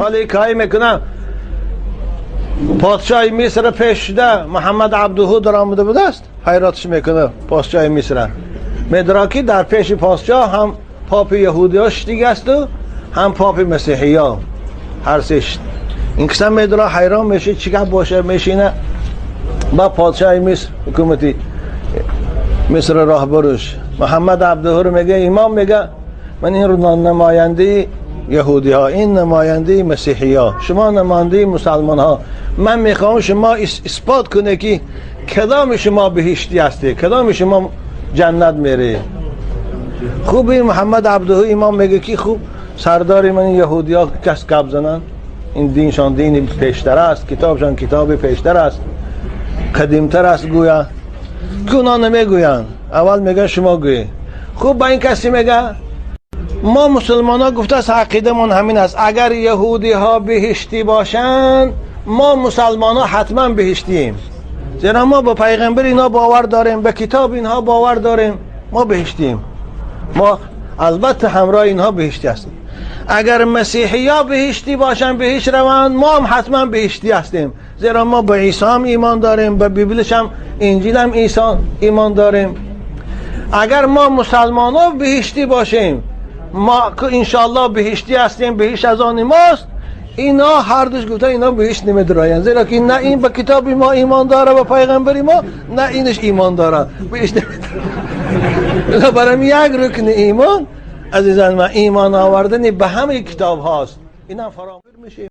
ҳоло кай мекунам подшоҳи Миср пеш шуда Муҳаммад Абдуҳу даромада будааст, ҳайратш мекунад подшоҳи Миср. Медонад ки дар пеши подшоҳ ҳам попи яҳудиҳо шидагасту ҳам попи масеҳиё, ҳар се. Ин киса медонад, ҳайрон мешид, чӣ гап боша. Мешина ба подшоҳи Миср, ҳукумати Миср роҳбаруш Муҳаммад Абдуҳуро мега: «Имом, мега, ман ин намояндаи яҳудиҳо, ин намояндаи масеҳиё, шумо намояндаи мусалмонҳо. Ман мехоҳам шумо исбот кунед, ки кадоми шумо биҳиштӣ ҳастед, кадоми шумо ҷаннат мере». Хуб, ин Муҳаммад Абдуҳу имом мега, ки хуб, сардори ман яҳудиҳо кас гап зананд, ин диншон дини пештар аст, китобшон китоби пештар аст, қадимтар аст, гӯя ки اونا намегӯянд, аввал мегӯян шумо гӯед. Хуб, ба ин касе мега: «Мо мусулмонҳо, гуфтааст, ақидамон ҳамин аст: агар яҳудиҳо биҳиштӣ бошанд, мо мусалмонҳо ҳатман биҳиштием, зеро мо ба пайғамбари инҳо бовар дорем, ба китоби инҳо бовар дорем, мо биҳиштием, мо албатта ҳамроҳи инҳо биҳиштӣ ҳастем. Агар масеҳиё биҳиштӣ бошанд, биҳишт раванд, мо ҳам ҳатман биҳиштӣ ҳастем, зеро мо ба Исо ҳам имон дорем, ба Библишам, Инҷилам Исо имон дорем. Агар мо мусалмонҳо биҳиштӣ бошем, мо иншоаллоҳ биҳиштӣ ҳастем, биҳишт аз они мост». Ино ҳардуш гуфтан, ино биҳишт намедироянд, зеро ки на ин ба китоби мо имон дора, ба пайғамбари мо, на инаш имон дора, биҳишт намедирояд». Барам як рукни имон, азизан ман, имон овардани ба ҳамаи китоб ҳост, инам фаромӯш мешавад.